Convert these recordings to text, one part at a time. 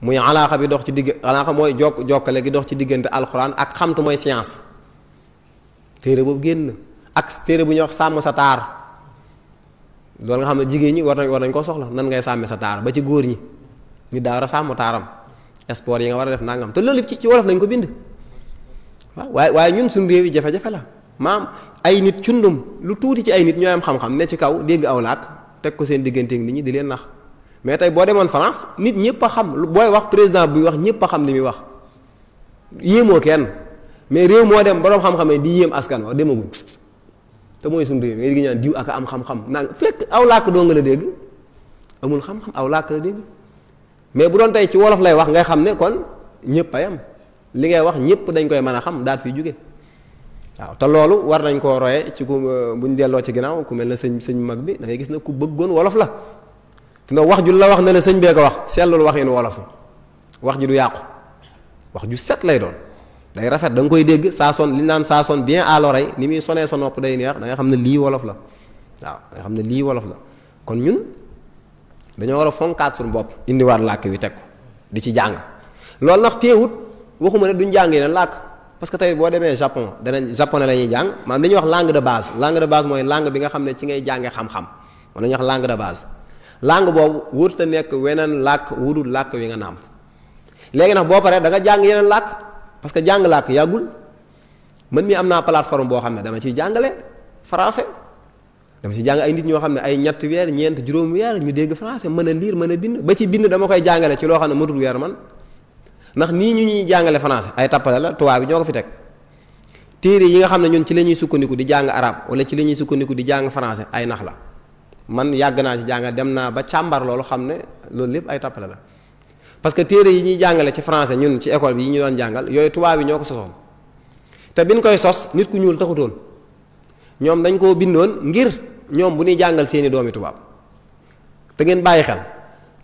muy alaaxa bi dox ci digg alaaxa mooy jokkale gi dox ci diggante alxuraan ak xamtu mooy science téere boobu génn ak téere bu ñuy wax sàmm sa taar loolu nga xam ne jigéen ñi war nañ koo soxla nan ngay sàmme sa taar ba ci góor ñi nit daa war a sàmm taaram sport yi nga war a def nangam te loolu ci wolof lañ ko bind waaw waaye ñun suñu réew yi jafe-jafe la maam ay nit cundum lu tuuti ci ay nit ñooy am xam-xam ne ci kaw dégg aw làkk teg ko seen digganteeg nit ñi di leen nax mais tey boo demoon France nit ñëpp a xam booy wax président buy wax ñëpp a xam li muy wax yéemoo kenn mais réew moo dem boroom xam-xamee di yéem askan wax demaguñ te mooy suñu réew mi nga ñaan diw ak am xam-xam naan fekk aw làkk doo nga la dégg amul xam-xam aw làkk la dégg mais bu doon tey ci wolof lay wax ngay xam ne kon ñëpp a yam li ngay wax ñëpp dañ koy mën a xam daal fiy jóge waaw te loolu war nañ koo roye ci ku buñ delloo ci ginnaaw ku mel ne sëñ mag bi da ngay gis ne ku bëggoon wolof la fi nga wax ju la wax ne la sëñ bee ko wax seetlul waxinu wolof wax ji du yàqu wax ju set lay doon day rafet da nga koy dégg ça sonne li naan ça sonne bien à l'oreille ni muy sonee sa nopp day neex da nga xam ne lii wolof la waaw da nga xam ne lii wolof la kon ñun dañoo war a fonkaat suñu bopp indiwaat làkk wi teg ko di ci jàng loolu nag teewut waxuma ne duñ jàng yeneen làkk parce que tey boo demee Japon danañ japonais la ñuy jàng maanaam dañuy wax langue de base mooy langue bi nga xam ne ci ngay jàngee xam-xam moom la ñuy wax langue de base langue boobu wërta nekk weneen làkk wudul làkk wi nga nàmp léegi nag boo paree da nga jàng yeneen làkk parce que jàng làkk yàggul man mii am naa plateforme boo xam ne dama ciy jàngale français dama ci jàng ay nit ñoo xam ne ay ñetti weer ñeent juróom weer ñu dégg français mën a lire mën a bind ba ci bind dama koy jàngale ci loo xam ne matul weer man ndax nii ñu ñuy jàngale français ay tappale la tubaab bi ñoo ko fi teg téere yi nga xam ne ñun ci la ñuy sukkandiku di jàng arabe wala ci la ñuy sukkandiku di jàng français ay nax la man yàgg naa ci jàng dem naa ba càmbar loolu xam ne loolu lépp ay tappale la parce que téere yi ñuy jàngale ci français ñun ci école bi yi ñu doon jàngal yooyu tubaab yi ñoo ko sosoon te biñ koy sos nit ku ñuul taxutoon ñoom dañ koo bindoon ngir ñoom bu ñuy jàngal seeni doomi tubaab te ngeen bàyyi xel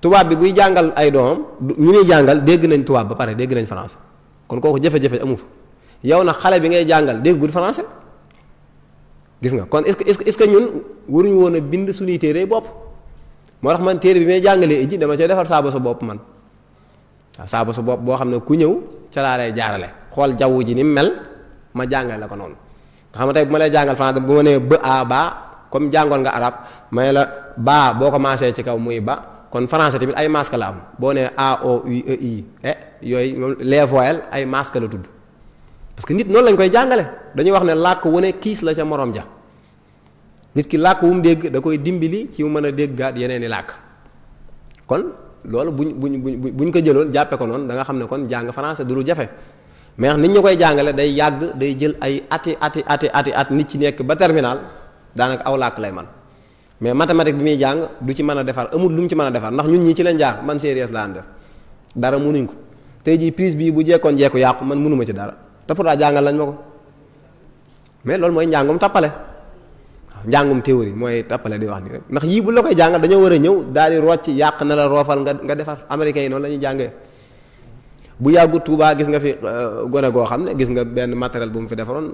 tubaab bi buy jàngal ay doomam ñu ñuy jàngal dégg nañ tubaab ba pare dégg nañ français kon kooku jafe-jafe amu fa yow nag xale bi ngay jàngal déggul français gis nga kon est-ce que ñun waruñu woon a bind suñuy téere bopp moo tax man téere bi may jàngalee iji dama cay defar saaba sa bopp man waaw saaba sa bopp boo xam ne ku ñëw ca laa lay jaarale xool jaww ji ni mu mel ma jàngale la ko noonu nga xam ne tey bu ma lay jàngal français bu ma nee ba a ba comme jàngoon nga arab may la ba boo commencé ci kaw muy ba kon français tamit ay masque la am boo nee a o u e i yooyu moom les voyelles ay masque la tudd parce que nit noonu lañ koy jàngale dañuy wax ne làkk wu ne kiis la ca morom ja nit ki làkk wu mu dégg da koy dimbali ci mu mën a déggaat yeneen i làkk kon loolu buñ ko jëloon jàppe ko noonu da nga xam ne kon jàng français du lu jafe mais nit ñu koy jàngale day yàgg day jël ay ati nit ci nekk ba terminal daanaka aw làkk lay man mais mathématique bi muy jàng du ci mën a defar amul lu mu ci mën a defar ndax ñun ñii ci leen jaar man sérieux laa def dara mënuñ ko tey jii prise bii bu jekkoon jekku yàqu man mënuma ci dara te pourtant jàngal lañ ma ko mais loolu mooy njàngum tappale waaw njàngum théorie mooy tappale di wax ni rek ndax yii bu la koy jàngal dañoo war a ñëw daal di rocc yàq na la roofal nga defar américains yi noonu la ñuy jàngee bu yàggut Tuubaa gis nga fi gone goo xam ne gis nga benn matériel bu mu fi defaroon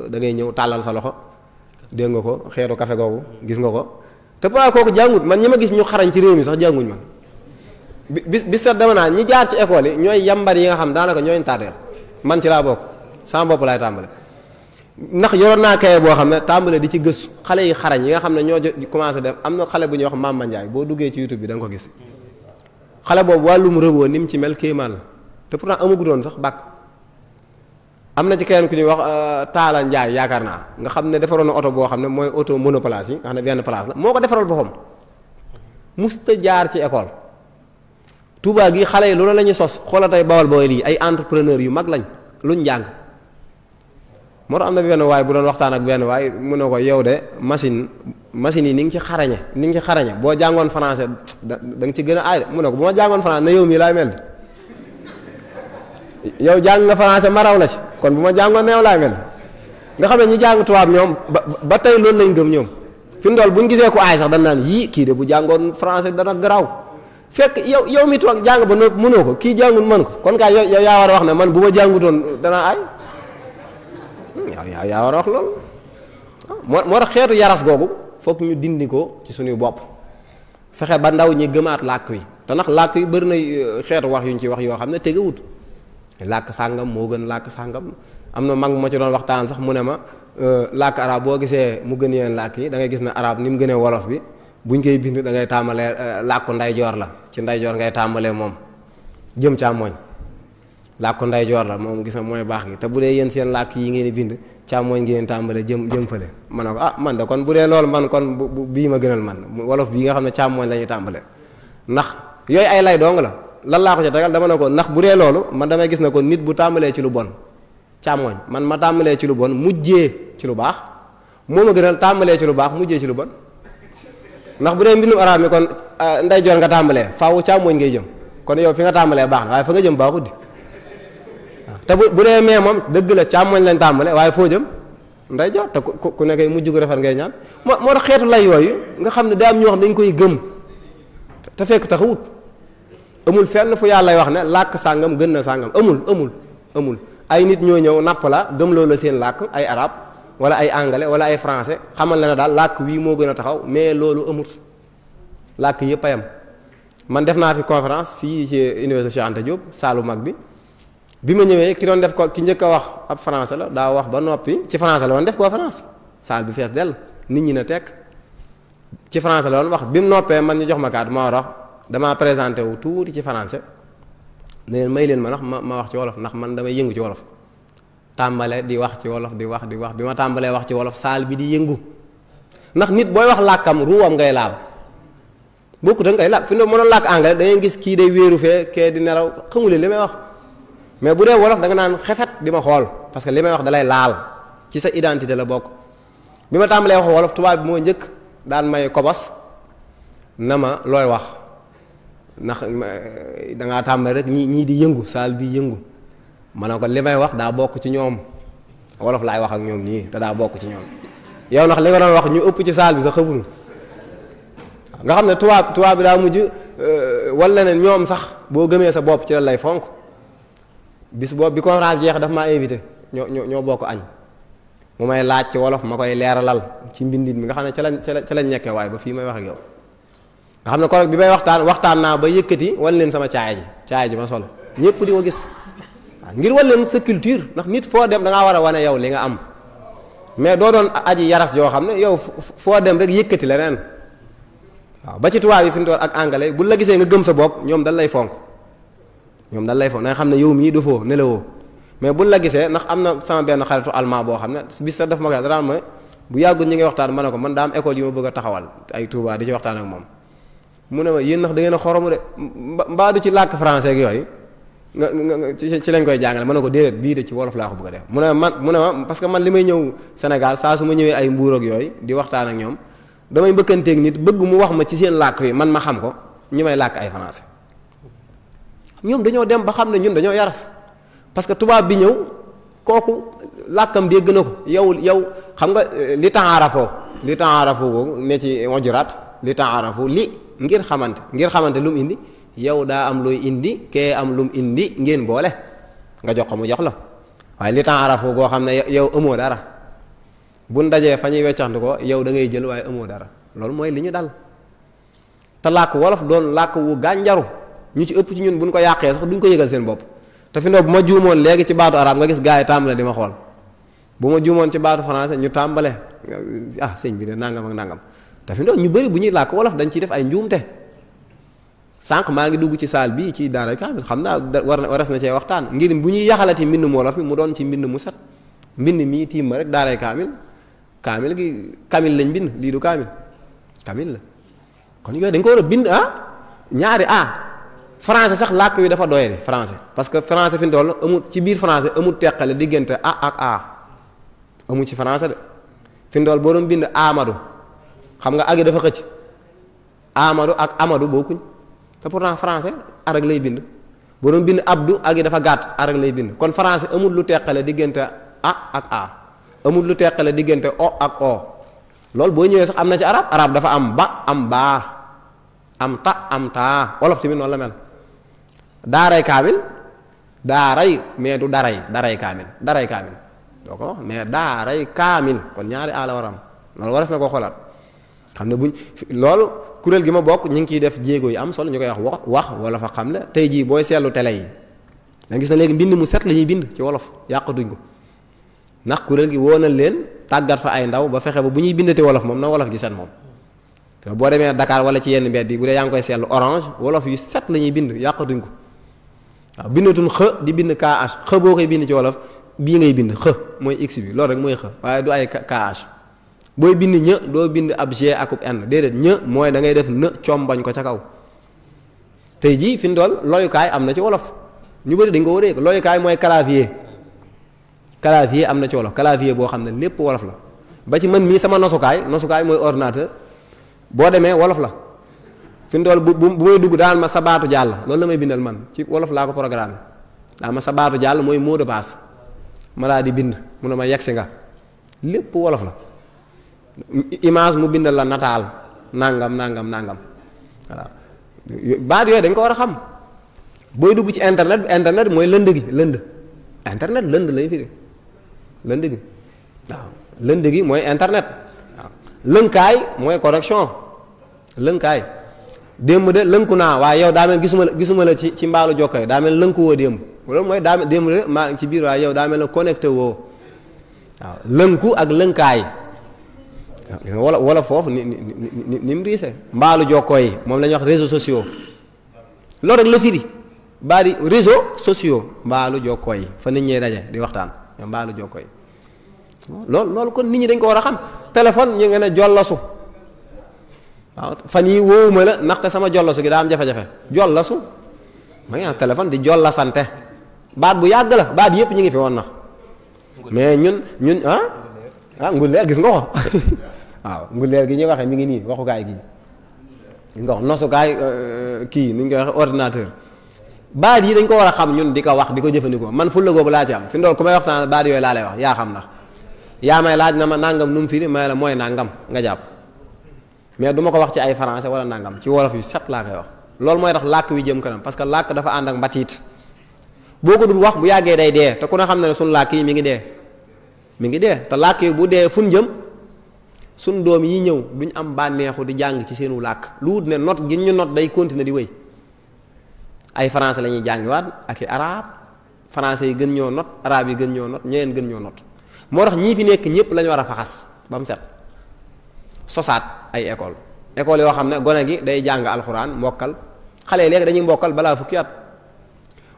da ngay ñëw tàllal sa loxo dégg nga ko xeetu café googu gis nga ko te pourtant kooku jàngut man ñi ma gis ñu xarañ ci réew mi sax jànguñ man bis sax dama naa ñi jaar ci école yi ñooy yambar yi nga xam daanaka ñooy tardeel man ci laa bokk sama bopp laay tàmbale ndax yoroon naa kaye boo xam ne tàmbale di ci gëstu xale yi xarañ yi nga xam ne ñoo commencé def am na xale bu ñuy wax Mamba Ndiaye boo duggee ci YouTube bi da nga ko gis xale boobu wàllum rëboo ni mu ci mel kéemaan la te pourtant amagudoon sax bàkk am na ci keneen ku ñuy wax Taala Ndiaye yaakaar naa nga xam ne defaroon na oto boo xam ne mooy auto monoplace yi nga xam ne benn place la moo ko defaral boppam musta jaar ci école Touba gi xale yi loolu la ñuy sos xoola tey Bawol Bawol yi ay entrepreneur yu mag lañ luñ jàng moo tax am na benn waay bu doon waxtaan ak benn waay mu ne ko yow de machine yi ni nga ci xarañe boo jàngoon français da nga ci gën a aay de mu ne ko bu ma jàngoon français na yow mii laay mel yow jàng nga français ma raw la ci kon bu ma jàngoon na yow laay mel nga xam ne ñi jàng tubaab ñoom ba tey loolu lañ gëm ñoom fi mu dool bu ñu gisee ko aay sax dañ naan yii kii de bu jàngoon français dana garaaw fekk yow mi toog jàng ba noppi mënoo ko kii jàngul mën ko kon kaay yow yaa war a wax ne man bu ma jàngutoon danaa aay yaa war a wax loolu moo tax xeetu yaras googu foog ñu dindi ko ci suñuy bopp fexe ba ndaw ñi gëmaat làkk wi te ndax làkk yu bëri na xeetu wax yuñ ci wax yoo xam ne tegewut làkk sàngam moo gën làkk sàngam. am na mag ma ci doon waxtaan sax mu ne ma làkk arab boo gisee mu gën yeneen làkk yi da ngay gis ne arab ni mu gënee wolof bi buñ koy bind da ngay tàmbalee làkku ndeyjoor la ci ndeyjoor ngay tàmbalee moom jëm càmmooñ làkku ndeyjoor la moom gis na mooy baax gi te bu dee yéen seen làkk yi ngeen di bind càmmooñ ngeen tàmbalee jëm fële ma ne ko man de kon bu dee loolu man kon bii ma gënal man wolof bii nga xam ne càmmooñ la ñuy tàmbalee ndax yooyu ay lay dong la lan laa ko ca tegal dama ne ko ndax bu dee loolu man damay gis ne ko nit bu tàmbalee ci lu bon càmmooñ man ma tàmbalee ci lu bon mujjee ci lu baax moo ma gënal tàmbalee ci lu baax mujjee ci lu bon ndax bu dee mbindum arab mi kon ndeyjoor nga tàmbalee faaw càmmooñ ngay jëm kon yow fi nga tàmbalee baax na waaye fa nga jëm baaxut di waaw te bu dee mee moom dëgg la càmmooñ lañ tàmbalee waaye foo jëm ndeyjoor te ku nekkee mujj gu rafet ngay ñaan moo tax xeetu lay yooyu nga xam ne daa am ñoo xam dañ koy gëm te fekk taxawut amul fenn fu yàlla wax ne làkk sàngam gën na sàngam amul ay nit ñoo ñëw napp la gëm loolu la seen làkk ay arab wala ay anglais wala ay français xamal la ne daal làkk wii moo gën a taxaw mais loolu amut làkk yëpp a yam man def naa fi conférence fii ci université Cheikh Anta Diop saalu mag bi ma ñëwee ki doon def ko ki njëkk a wax ab français la daa wax ba noppi ci français la woon def conférence saal bi fees dell nit ñi na tekk ci français la woon wax bi mu noppee man ñu jox ma kàddu ma war a wax damaa présenté wu tuuti ci français ne leen may leen ma ndax ma wax ci wolof ndax man damay yëngu ci wolof tàmbale di wax ci wolof di wax bi ma tàmbalee wax ci wolof saal bi di yëngu ndax nit booy wax làkkam ruwam ngay laal bokku da ngay laal fi ne mënoon làkk anglais da ngay gis kii day wéeru fee kee di nelaw xamuleen li may wax mais bu dee wolof da nga naan xefet di ma xool parce que li may wax dalay laal ci sa identité la bokk bi ma tàmbalee wax wolof tubaab bi moo njëkk daan may kobos na ma looy wax ndax dangaa tàmbale rek ñii di yëngu saal bi yëngu ma ne ko li may wax daa bokk ci ñoom wolof laay wax ak ñoom nii te daa bokk ci ñoom yow ndax li nga doon wax ñu ëpp ci saal bi sax xamuñu nga xam ne tubaab bi daa mujj wala ne ñoom sax boo gëmee sa bopp ci la lay fonk bis boobu bi conférence jeex daf maa invité ñoo bokk añ mu may laaj ci wolof ma koy leeralal ci mbindit mi nga xam ne ca lañ nekkee waaye ba fii may wax ak yow nga xam ne korog bi may waxtaan naa ba yëkkati wan leen sama caaya ji ma sol ñëpp di ko gis waaw ngir wan leen sa culture ndax nit foo dem da ngaa war a wane yow li nga am mais doo doon aji yaras yoo xam ne yow foo dem rek yëkkati leneen waaw ba ci tubaab yi fi mu toll ak anglais bu la gisee nga gëm sa bopp ñoom dal lay fonk da nga xam ne yow mii dafoo nelawoo mais bu la gisee ndax am na sama benn xaritu allemand boo xam ne bis sax daf ma koy dara ma bu yàggul ñi ngi waxtaan ma ne ko man daa am école yi ma bëgg a taxawal ay Touba di ci waxtaan ak moom mu ne ma yéen ndax da ngeen a xoromu de mbaa du ci làkk français ak yooyu nga ci lañ koy jàngale ma ne ko déedéet bii de ci wolof laa ko bëgg a def mu ne ma parce que man li may ñëw Sénégal saa su ma ñëwee ay mbuur ak yooyu di waxtaan ak ñoom damay mbëkkanteeg nit bëgg mu wax ma ci seen làkk wi man ma xam ko ñu may làkk ay français ñoom dañoo dem ba xam ne ñun dañoo yaras parce que tubaab bi ñëw kooku làkkam dégg na ko yow xam nga li taarafoo boobu ne ci wajuraat li taarafoo ngir xamante lu mu indi yow daa am looy indi kee am lu mu indi ngeen boole nga jox ko mu jox la waaye li taarafoo goo xam ne yow amoo dara bu ndajee fa ñuy weccaxndu ko yow da ngay jël waaye amoo dara loolu mooy li ñu dal te làkk wolof doon làkk wu gànjaru ñu ci ëpp ci ñun buñ ko yàqee sax duñ ko yëgal seen bopp te fi noo bu ma juumoon léegi ci baatu arab nga gis gars yi tàmbale di ma xool bu ma juumoon ci baatu français ñu tàmbale sëñ bi de nangam ak nangam te fi noo ñu bëri bu ñuy làkk wolof dañ ciy def ay njuumte sànq maa ngi dugg ci saal bii ci daara kaamil xam naa waras na cee waxtaan ngir bu ñuy yaxalati mbind mu wolof mi mu doon ci mbind mu set mbind mii tiim ma rek daaray kaamil gi kamil lañ bind lii du kamil la kon yooyu dañ ko war a bind ñaari français sax làkk wi dafa doyee français parce que français fi mu toll amul ci biir français amul teqale diggante ak amul ci français de fi mu toll boo doon bind Amadou xam nga agi dafa xëcc Amadou ak Amadou bokkuñ te pourtant français arag lay bind boo doon bind Abdou agi dafa gàtt arag lay bind kon français amul lu teqale diggante ak amul lu teqale diggante o ak o loolu boo ñëwee sax am na ci arab dafa am ba am baa am ta am taa wolof tamit noonu la mel daaray kaamil daaray mais du daray kaamil doo ko wax mais daaray kaamil kon ñaari a la war a am loolu waras na ko xoolaat xam ne buñ loolu kuréel gi ma bokk ñu ngi ciy def jéego yi am solo ñu koy wax wala fa xam la tey jii booy seetlu télé yi da gis na léegi mbind mu set la ñuy bind ci wolof yàqatuñ ko ndax kuréel gi woo na leen tàggat fa ay ndaw ba fexe ba bu ñuy bindati wolof moom na wolof gi set moom te boo demee Dakar wala ci yenn mbedd yi bu dee yaa ngi koy seetlu orange wolof yu set la ñuy bind yàqatuñ ko waaw bindatuñ x di bind kh boo koy bind ci wolof bii ngay bind x mooy x bi loolu rek mooy x waaye du ay kh booy bind ñë doo bind ab g akub n déedéet ñë mooy da ngay def në combañ ko ca kaw tey jii fi mu toll loyukaay am na ci wolof ñu bëri dañ ko waree ko loyukaay mooy clavier am na ci wolof clavier boo xam ne lépp wolof la ba ci man mii sama nosukaay mooy ordinateur boo demee wolof la fi mu toll bu may dugg daal ma sa baatu jàll loolu la may bindal man ci wolof laa ko programmé daal ma sa baatu jàll mooy mot de passe ma laa di bind mu ne ma yegsi nga lépp wolof la image mu bindal la nataal nangam voilà baat yooyu dañ ko war a xam booy dugg ci internet mooy lënd gi internet lënd lay firi lënd gi waaw lënd gi mooy internet waaw lënkaay mooy correction lënkaay démb de lënku naa waaye yow daa mel gisuma la ci mbaalu jokkoy daa mel lënku woo démb loolu mooy daa démb de maa ngi ci biir waaye yow daa mel la connecté woo waaw lënku ak lënkaay wala foofu ni mu riise mbaalu jokkoo yi moom la ñuy wax réseaux sociaux loolu rek la firi baa di réseaux sociaux mbaalu jokkoo yi fa nit ñee daje di waxtaan mbaalu jokkoo yi loolu kon nit ñi dañ ko war a xam téléphone ñu nga ne jollasu waaw fan yi wóowuma la ndaxte sama jollasu gi daa am jafe-jafe jollasu ma ngi am téléphone di jollasante baat bu yàgg la baat yëpp ñu ngi fi woon na mais ñun nguleer gis nga ko waaw nguleer gi ñuy waxee mi ngi nii waxukaay gi nga wax nosukaay kii ni ñu koy waxee ordinateur baat yi dañ ko war a xam ñun di ko wax di ko jëfandikoo man fulla googu laa ci am fi ndool ku may waxtaan baat yooyu laa lay wax yaa xam ndax yaa may laaj na ma nangam nu mu firi may la mooy nangam nga jàpp mais du ma ko wax ci ay français wala nangam ci wolof yu set laa koy wax loolu mooy tax làkk wi jëm kanam parce que làkk dafa ànd ak mbatiit boo ko dul wax bu yàggee day dee te ku ne xam ne suñu làkk yi mi ngi dee te làkk yi bu dee fun jëm suñ doom yi ñëw duñ am bànneexu di jàng ci seenu làkk lu wut ne not gi ñu not day continuer di wéy ay français la ñuy jàngiwaat ak i arabe français yi gën ñoo not arabe yi gën ñoo not ñeneen gën ñoo not moo tax ñii fi nekk ñëpp la ñu war a faxas ba mu set sosaat ay école yoo xam ne gone gi day jàng alxuraan mbokkal xale yi léegi dañuy mbokkal balaa fukki at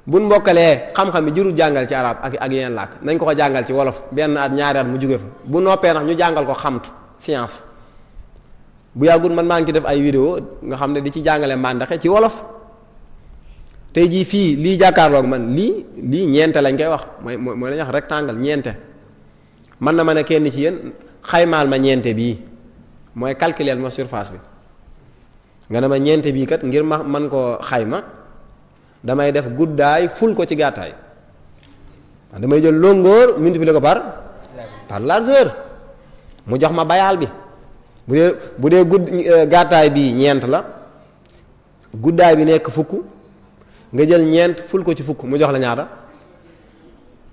buñ mbokkalee xam-xam bi jurul jàngal ci arab ak yeneen làkk nañ ko jàngal ci wolof benn at ñaari at mu jóge fa bu noppee nag ñu jàngal ko xamtu science bu yàggul man maa ngi ci def ay vidéo nga xam ne di ci jàngale màndaxe ci wolof tey jii fii lii jàkkaarloog man lii ñeente lañ koy wax mooy la ñuy wax rectangle ñeente man na ma ne kenn ci yéen xaymaal ma ñeente bii mooy calculer ma surface bi nga ne ma ñeente bii kat ngir ma man koo xayma damay def guddaay ful ko ci gàttaay damay jël longueur multiplier ko par largeur mu jox ma bayaal bi bu dee gàttaay bi ñeent la guddaay bi nekk fukk nga jël ñeent ful ko ci fukk mu jox la ñaata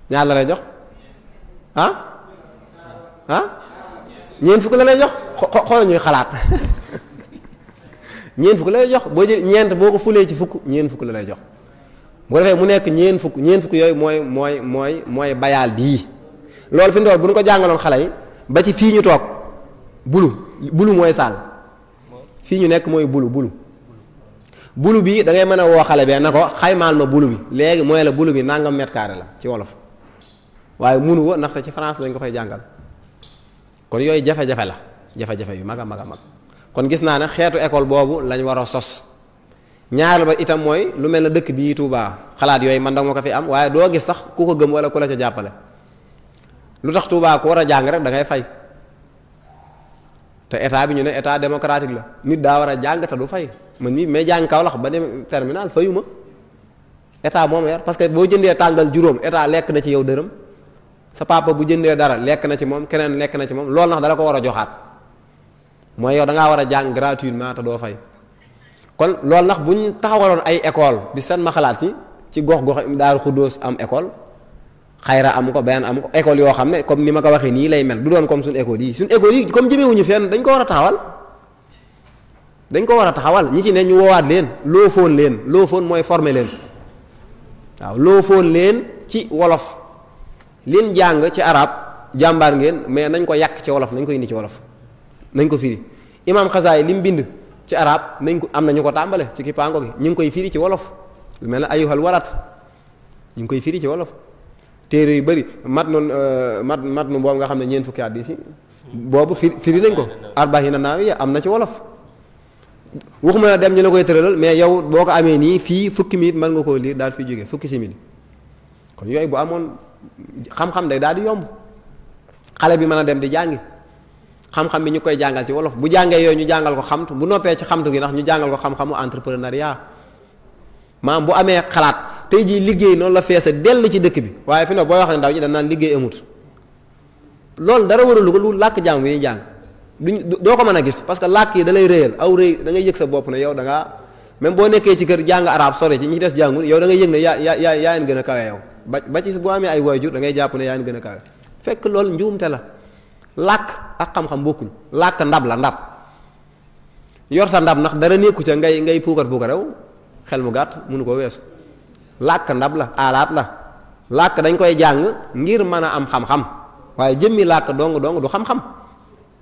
la lay jox ñeent fukk la lay jox xool ñuy xalaat ñeent fukk la lay jox boo jël ñeent boo ko fulee ci fukk ñeent fukk la lay jox bu defee mu nekk ñeent fukk yooyu mooy bayaal bii loolu fi mu toll bu ñu ko jàngaloon xale yi ba ci fii ñu toog bulu mooy saal fii ñu nekk mooy bulu bi da ngay mën a woo xale bee na ko xaymaal ma bulu bi léegi mooy la bulu bi nangam mètre carré la ci wolof waaye munu ko ndaxte ci France lañ ko fay jàngal kon yooyu jafe-jafe la jafe-jafe yu mag a mag a mag kon gis naa ne xeetu école boobu lañ war a sos ñaar ba itam mooy lu mel ne dëkk bii Touba xalaat yooyu man da ma ko fi am waaye doo gis sax ku ko gëm wala ku la ca jàppale lu tax Touba ku war a jàng rek da ngay fay te état bi ñu ne état démocratique la nit daa war a jàng te du fay man mii mais jàng Kaolack ba dem terminal fayuma état moom yar parce que boo jëndee tàngal juróom état lekk na ci yow dërëm sa papa bu jëndee dara lekk na ci moom keneen lekk na ci moom loolu nax dala ko war a joxaat mooy yow da ngaa war a jàng gratuitement te doo fay kon loolu nax bu ñu taxawaloon ay école di seen ma xalaat ci gox-gox Daaru Xuddoos am école xayra am ko benn am ko école yoo xam ne comme ni ma ko waxee nii lay mel du doon comme suñu école yi comme jëmewuñu fenn dañ ko war a taxawal dañ ko war a taxawal ñi ci ne ñu woowaat leen loo foon mooy former leen waaw loo foon leen ci wolof leen jàng ci arab jàmbaar ngeen mais nañ ko yàq ci wolof nañ ko indi ci wolof nañ ko firi imam Xasaay li mu bind ci arab nañ ko am na ñu ko tàmbale ci kippaango gi ñu ngi koy firi ci wolof lu mel ne ayuhal warat ñu ngi koy firi ci wolof téere yu bëri mat nu boobu nga xam ne ñeent fukki hadiis yi boobu firi nañ ko arbahina nawawiya am na ci wolof waxuma la dem ñu la koy tëralal mais yow boo ko amee nii fii fukki minute mën nga koo liir daal fi jóge fukki simili kon yooyu bu amoon xam-xam day daal di yomb xale bi mën a dem di jàngi xam-xam bi ñu koy jàngal ci wolof bu jàngee yooyu ñu jàngal ko xamtu bu noppee ci xamtu gi ndax ñu jàngal ko xam-xamu entrepreneuriat maam bu amee xalaat tey jii liggéey noonu la feese dell ci dëkk bi waaye fi ne booy wax ak ndaw ñi dañ naan liggéey amut loolu dara waralu ko lu làkk jàng bi ñuy jàng doo ko mën a gis parce que làkk yi da lay réyal aw rëy da ngay yëg sa bopp ne yow da ngaa même boo nekkee ci kër jàng arab sore ci ñi des jàngul yow da ngay yëg ne yaa leen gën a kawe yow ba ci boo amee ay waajur da ngay jàpp ne yaa leen gën a kawe fekk loolu njuumte la làkk ak xam-xam bokkuñ làkk ndab la ndab yor sa ndab ndax dara nekku ca ngay puukar rew xel mu gàtt mënu ko weesu làkk ndab la aalaat la làkk dañ koy jàng ngir mën a am xam-xam waaye jëmmi làkk dong du xam-xam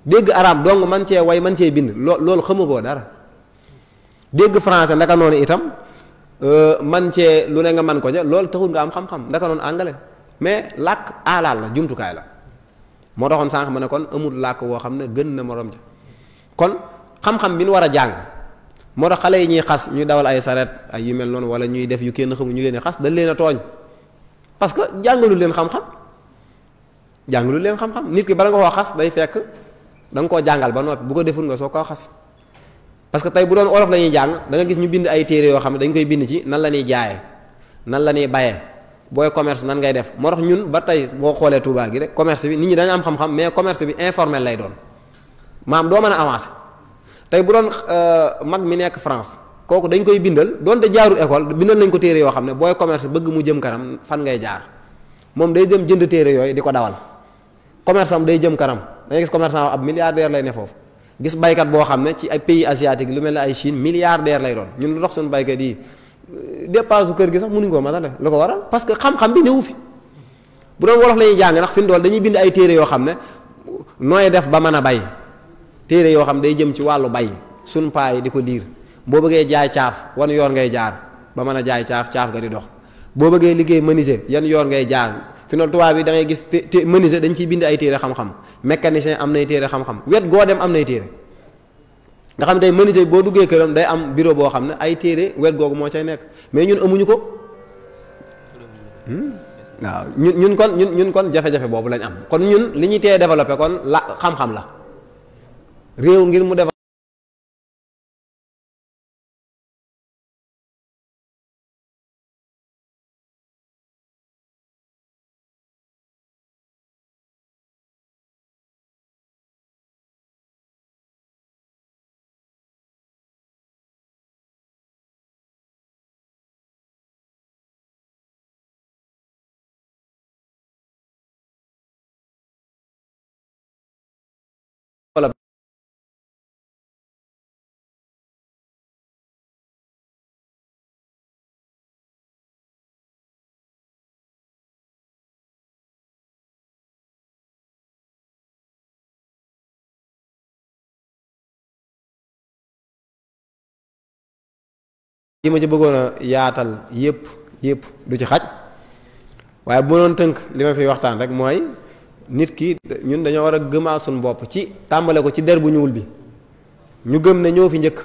dégg arab dong man cee way man cee bind loolu xamagoo dara dégg français ndaka noonu itam man cee lu ne nga man ko ja loolu taxul nga am xam-xam ndaka noonu anglais mais làkk aalaat la jumtukaay la moo taxoon sànq ma ne kon amul làkk woo xam ne gën na morom ja kon xam-xam bi ñu war a jàng moo tax xale yi ñuy xas ñuy dawal ay saret ay yu mel noonu wala ñuy def yu kenn xamu ñu leen di xas dañ leen a tooñ parce que jàngalu leen xam-xam nit ki bala nga koo xas day fekk da nga koo jàngal ba noppi bu ko deful nga soo koo xas parce que tey bu doon olof la ñuy jàng da nga gis ñu bind ay téere yoo xam ne dañ koy bind ci nan la ñuy jaayee nan la ñuy bayee booy commerce nan ngay def moo tax ñun ba tey boo xoolee Touba gi rek commerce bi nit ñi dañu am xam-xam mais commerce bi informel lay doon maam doo mën a avancer tey bu doon mag mi nekk France kooku dañ koy bindal doonte jaarul école bindal nañ ko téere yoo xam ne booy commerce bëgg mu jëm kanam fan ngay jaar moom day dem jënd téere yooyu di ko dawal commerce am day jëm kanam da ngay gis commerçant ab milliardaire lay ne foofu gis baykat boo xam ne ci ay pays asiatique lu mel ne ay Chine milliardaire lay doon ñun lu tax suñu baykat yi dépense kër gi sax mënuñ koo matale lu ko waral parce que xam-xam bi newu fi bu doon wolof la ñuy jàng ndax fi mu dool dañuy bind ay téere yoo xam ne nooy def ba mën a bay téere yoo xam day jëm ci wàllu bay suñ paa yi di ko liir boo bëggee jaay caaf wan yoon ngay jaar ba mën a jaay caaf ga di dox boo bëggee liggéey menuisier yan yoon ngay jaar fi noonu tubaab bi da ngay gis menuisier dañ ciy bind ay téere xam-xam mécanicien am nay téere xam-xam wet goo dem am nay téere nga xam ne tey menuisier boo duggee këram day am bureau boo xam ne ay téere wet googu moo cay nekk mais ñun amuñu ko waaw ñun kon jafe-jafe boobu lañ am kon ñun li ñuy tee développé kon la xam-xam la réew ngir mu développé yi ma ci bëggoon a yaatal yépp du ci xaj waaye bu doon tënk li ma fi waxtaan rek mooy nit ki ñun dañoo war a gëmaat suñu bopp ci tàmbale ko ci der bu ñuul bi ñu gëm ne ñoo fi njëkk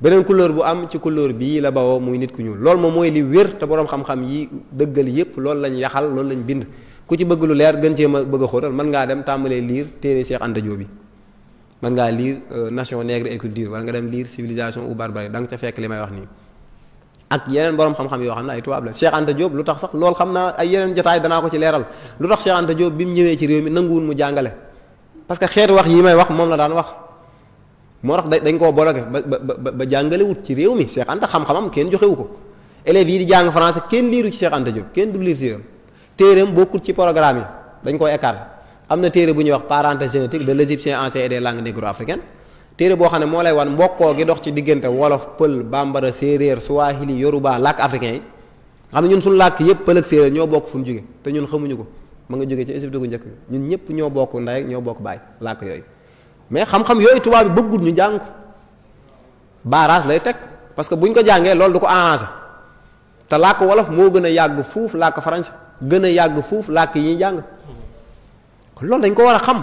beneen couleur bu am ci couleur bii la bawoo muy nit ku ñuul loolu moom mooy li wér te boroom xam-xam yi dëggal yépp loolu lañ yaxal loolu lañ bind ku ci bëgg lu leer gën cee ma bëgg a xóotal mën ngaa dem tàmbalee liir téere Cheikh Anta Diop bi mën ngaa lire nation nègre et culture wala nga dem lire civilisation ou barbarie da nga ca fekk li may wax nii ak yeneen borom xam-xam yoo xam ne ay tubaab la Cheikh Anta Diop lu tax sax loolu xam naa ay yeneen jotaay danaa ko ci leeral lu tax Cheikh Anta Diop bi mu ñëwee ci réew mi nanguwul mu jàngale parce que xeetu wax yi may wax moom la daan wax moo tax dañ koo bloqué ba jàngale wut ci réew mi Cheikh Anta xam-xamam kenn joxewu ko élèves yi di jàng français kenn liiru ci Cheikh Anta Diop kenn du liir téeram bokkut ci programme yi dañ koy écarté am na téere bu ñuy wax parenthèse génétique de l'égyptien ancien et des langues négro-africaines téere boo xam ne moo lay wan mbokkoo gi dox ci diggante wolof pël bambara séeréer swahili yoruba làkk africain yi xam ne ñun suñu làkk yëpp pël ak séeréer ñoo bokk fu ñu jóge te ñun xamuñu ko ma nga jóge ci Égypte gu njëkk ñun ñëpp ñoo bokk ndey ak ñoo bokk baay làkk yooyu mais xam-xam yooyu tubaab bi bëggul ñu jàng ko barrage lay teg parce que buñ ko jàngee loolu du ko arrangé te làkk wolof moo gën a yàgg fuuf làkk français gën a yàgg fuuf làkk yi ñuy jàng kon loolu dañ ko war a xam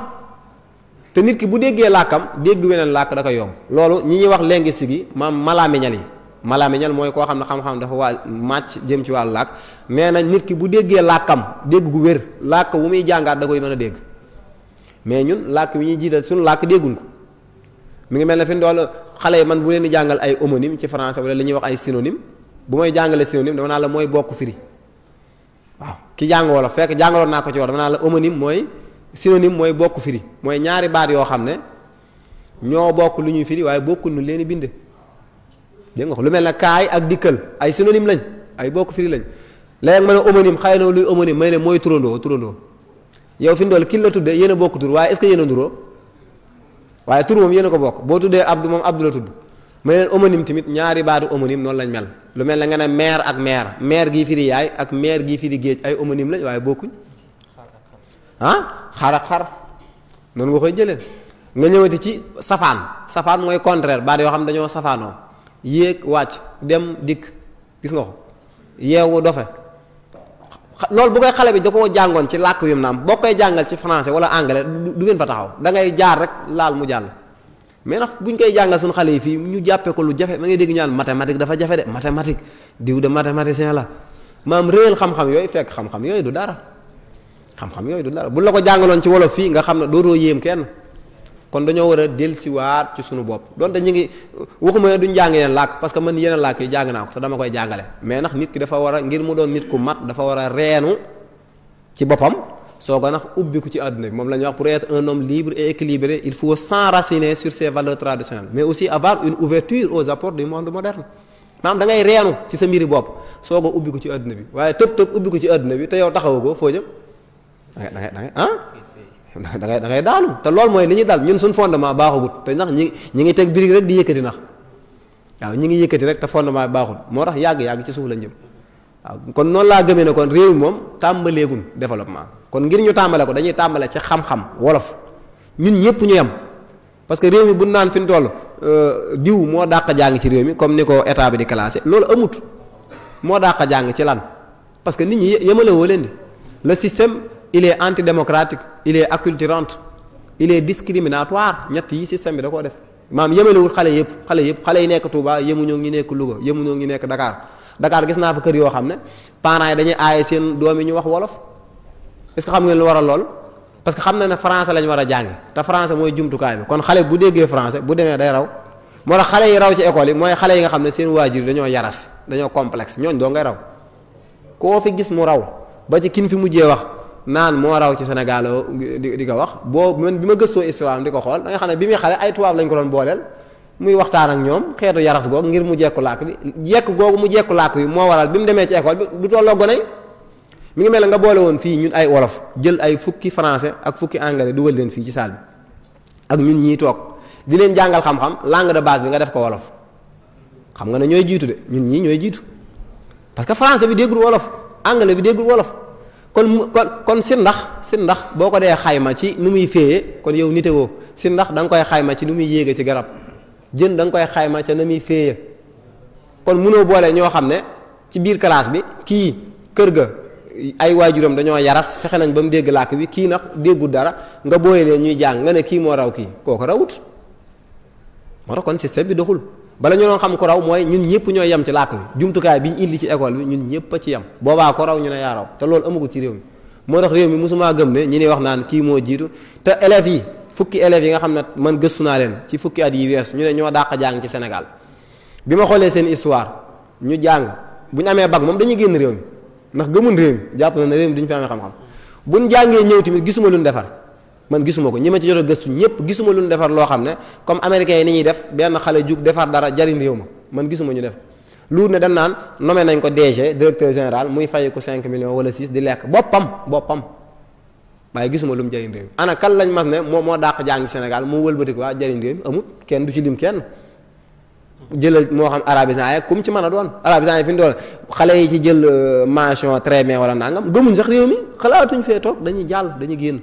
te nit ki bu déggee làkkam dégg weneen làkk da koy yomb loolu ñi ñuy wax linguiste gi maam malaamiñal yi malaamiñal mooy koo xam ne xam-xam dafa waa màcc jëm ci wàllu làkk nee na nit ki bu déggee làkkam dégg gu wér làkk wu muy jàngaat da koy mën a dégg mais ñun làkk wi ñuy jiital suñu làkk dégguñ ko mi ngi mel ne fi ndool xale yi man bu leen di jàngal ay homonyme ci français wala li ñuy wax ay synonyme bu may jàngale synonyme dama naa la mooy bokk firi waaw ki jàng wolof fekk jàngaloon naa ko ci wax dama naa la homonyme mooy synonyme mooy bokk firi mooy ñaari baat yoo xam ne ñoo bokk lu ñuy firi waaye bokkul nu leen di binde dégg nga ko lu mel ne kaay ak dikkal ay synonyme lañ ay bokk firi lañ léegi ma ne homonyme xëy na luy homonyme may ne mooy turandoo yow fi ndool kin la tuddee yéen a bokk tur waaye est-ce que yéen a nduroo waaye tur moom yéen a ko bokk boo tuddee Abdou moom Abdou la tudd may leen homonyme tamit ñaari baatu homonyme noonu lañ mel lu mel ne nga ne mère ak mère gii firi yaay ak mère gii firi géej ay homonyme lañ waaye bokkuñ xar ak xar noonu nga koy jëlee nga ñëwati ci safaan mooy contraire baat yoo xam ne dañoo safaanoo yéeg wàcc dem dikk gis nga ko yeewu dofe loolu bu koy xale bi da koo jàngoon ci làkk wi mu naam boo koy jàngal ci français wala anglais du ngeen fa taxaw da ngay jaar rek laal mu jàll mais nag buñ koy jàngal suñu xale yi fii ñu jàppee ko lu jafe ma ngay dégg ñaan mathématique dafa jafe de mathématique diw de mathématicien la maam réel xam-xam yooyu fekk xam-xam yooyu du dara bu la ko jàngaloon ci wolof fii nga xam ne dootoo yéem kenn kon dañoo war a dellusiwaat ci suñu bopp donte ñu ngi waxuma duñ jàng yeneen làkk parce que man yeneen làkk yi jàng naa ko te dama koy jàngale mais nag nit ki dafa war a ngir mu doon nit ku mat dafa war a reenu ci boppam soo ko nag ubbiku ci àdduna bi moom la ñuy wax pour être un homme libre et équilibré il faut s'enraciner sur ses valeurs traditionnelles mais aussi avoir une ouverture aux apports du monde moderne maanaam da ngay reenu ci sa mbiri bopp soo ko ubbiku ci àdduna bi waaye tëb ubbiku ci àdduna bi te yow taxawu ko foo jëm da ngay daanu te loolu mooy li ñuy dal ñun suñ fondement baaxagut te ndax ñi ngi teg birig rek di yëkkati nax waaw ñi ngi yëkkati rek te fondement bi baaxut moo tax yàgg ci suuf lañ jëm waaw kon noonu laa gëmee ne kon réew mi moom tàmbaleegun développement kon ngir ñu tàmbale ko dañuy tàmbale ci xam-xam wolof ñun ñëpp ñu yem parce que réew mi bu naan fi ñu toll diw moo dàq jàng ci réew mi comme ni ko état bi di classé loolu amut moo dàq jàng ci lan parce que nit ñi yemale woo leen di le système il est antidémocratique il est acculturant il est discriminatoire ñett yi système bi da koo def maam yemalewul xale yëpp xale yi nekk Touba yemuñoo ngi nekk Louga yemuñoo ngi nekk Dakar gis naa fa kër yoo xam ne parents yi dañuy aaye seen doom yi ñu wax wolof est-ce que xam ngeen lu waral lool parce que xam na ne français lañ war a jàng te français mooy jumtukaay bi kon xale bu déggee français bu demee day raw moo tax xale yi raw ci école yi mooy xale yi nga xam ne seen waajur dañoo yaras dañoo complexe ñooñ doo ngay raw koo fi gis mu raw ba ci kin fi mujjee wax naan moo raw ci Sénégal di ko wax boo man bi ma gëstoo histoire di ko xool da nga xam ne bi muy xale ay tubaab lañ ko doon booleel muy waxtaan ak ñoom xeetu yaras googu ngir mu jekku làkk bi jekk googu mu jekku làkk bi moo waral bi mu demee ci école bi du tolloo gone mi ngi mel ne nga boole woon fii ñun ay wolof jël ay fukki français ak fukki anglais dugal leen fii ci salle bi ak ñun ñii toog di leen jàngal xam-xam langue de base bi nga def ko wolof xam nga ne ñooy jiitu de ñun ñii ñooy jiitu parce que français bi déggul wolof anglais bi déggul wolof kon si ndax boo ko dee xayma ci nu muy féeye kon yow nite woo si ndax da nga koy xayma ci nu muy yéege ci garab jën da nga koy xayma ca na muy féeye kon mënoo boole ñoo xam ne ci biir classe bi kii kër ga ay waajuram dañoo yaras fexe nañ ba mu dégg làkk bi kii nag déggul dara nga booye leen ñuy jàng nga ne kii moo raw kii kooku rawut moo tax kon système bi doxul bala ñu doon xam ko raw mooy ñun ñëpp ñooy yem ci làkk bi jumtukaay bi ñu indi ci école bi ñun ñëpp a ci yem boobaa ko raw ñu ne yaa raw te loolu amagul ci réew mi moo tax réew mi mosumaa gëm ne ñi ni wax naan kii moo jiitu te élèves yi fukki élèves yi nga xam ne man gëstu naa leen ci fukki at yi weesu ñu ne ñoo dàq jàng ci Sénégal bi ma xoolee seen histoire ñu jàng bu ñu amee bac moom dañuy génn réew mi ndax gëmun réew mi jàpp na ne réew mi duñu fi amee xam-xam buñ jàngee ñëw tamit gisuma luñ defar man gisuma ko ñi ma ci jot a gëstu ñëpp gisuma luñ defar loo xam ne comme américains yi ni ñuy def benn xale jug defar dara jariñ réew ma man gisuma ñu def lu ne dañ naan nommé nañ ko DG directeur général muy fay ko 5 millions wala 6 di lekk boppam waaye gisuma lu mu jëriñ réew mi ana kan lañ mas ne moo dàq jàng Sénégal mu wëlbati ko waa jëriñ réew mi amut kenn du ci lim kenn jëlal moo xam arabisant yi kum ci mën a doon arabisant yi fi ñu doon xale yi ci jël mention très bien wala nangam gëmuñ sax réew mi xalaatuñ fee toog dañuy jàll dañuy génn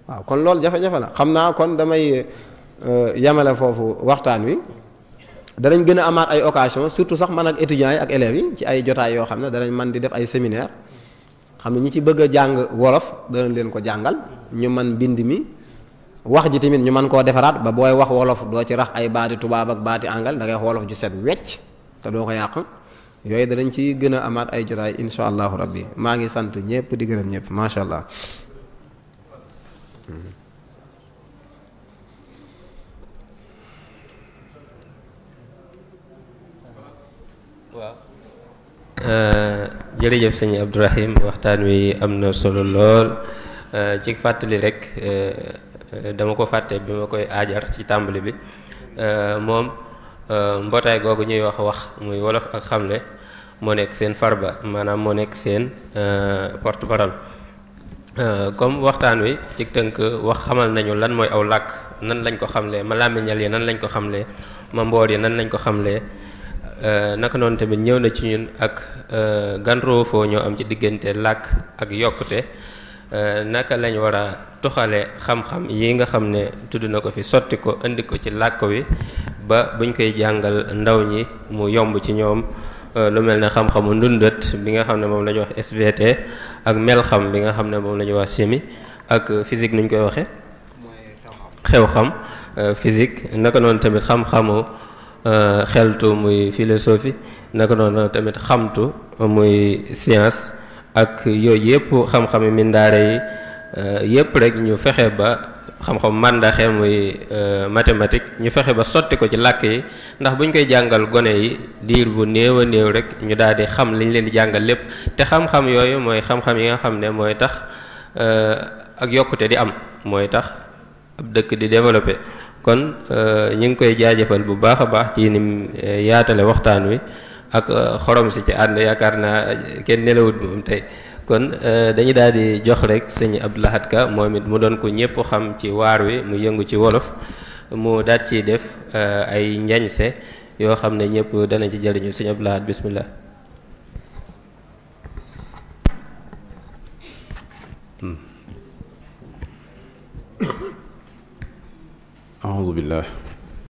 waaw kon loolu jafe-jafe la xam naa kon damay yamale foofu waxtaan wi danañ gën a amaat ay occasion surtout sax man ak étudiants yi ak élèves yi ci ay jotaay yoo xam ne danañ man di def ay séminaire xam ne ñi ci bëgg a jàng wolof danañ leen ko jàngal ñu man bind mi wax ji tamit ñu mën koo defaraat ba booy wax wolof doo ci rax ay baati tubaab ak baati angal da ngay wax wolof ju set wecc te doo ko yàq yooyu danañ ci gën a amaat ay jotaay insha allahu rabbi maa ngi sant ñëpp di gërëm ñëpp macha allah. waaw jërëjëf sëñ Abdourahim waxtaan wi am na solo lool ci fàttali rek dama ko fàtte bi ma koy aajar ci tàmbali bi moom mbootaay googu ñuy wax muy wolof ak xamle moo nekk seen farba maanaam moo nekk seen porte-parole comme waxtaan wi ci tënk wax xamal nañu lan mooy aw làkk nan lañ ko xamlee ma làmmiñal yi nan lañ ko xamlee ma mbool yi nan lañ ko xamlee naka noonu tamit ñëw na ci ñun ak gan roofoo ñoo am ci diggante làkk ak yokkute naka lañ war a tuxale xam-xam yi nga xam ne tudd na ko fi sotti ko indi ko ci làkk wi ba buñ koy jàngal ndaw ñi mu yomb ci ñoom lu mel ne xam-xamu ndundat bi nga xam ne moom la ñuy wax SVT ak melxam bi nga xam ne moom la ñuy wax chimie ak physique nuñ koy waxee xew-xam physique naka noonu tamit xam-xamu xeltu muy philosophie naka noonu tamit xamtu muy science ak yooyu yëpp xam-xami mindaare yi yëpp rek ñu fexe ba xam-xam màndaxe muy mathématique ñu fexe ba sotti ko ci làkk yi ndax bu ñu koy jàngal gone yi diir bu néew a néew rek ñu daal di xam li ñu leen di jàngal lépp te xam-xam yooyu mooy xam-xam yi nga xam ne mooy tax ak yokkute di am mooy tax ab dëkk di développé kon ñu ngi koy jaajëfal bu baax a baax ci nim yaatale waxtaan wi ak xorom si ci ànd yaakaar naa kenn nelawut moom tey kon dañu daal di jox rek sëñ Abdou Lahad Ka moom it mu doon ko ñëpp xam ci waar wi mu yëngu ci wolof mu daat ciy def ay njañse yoo xam ne ñëpp danañ ci jëriñu sëñ Abdou Lahad bismillah. أعوذ بالله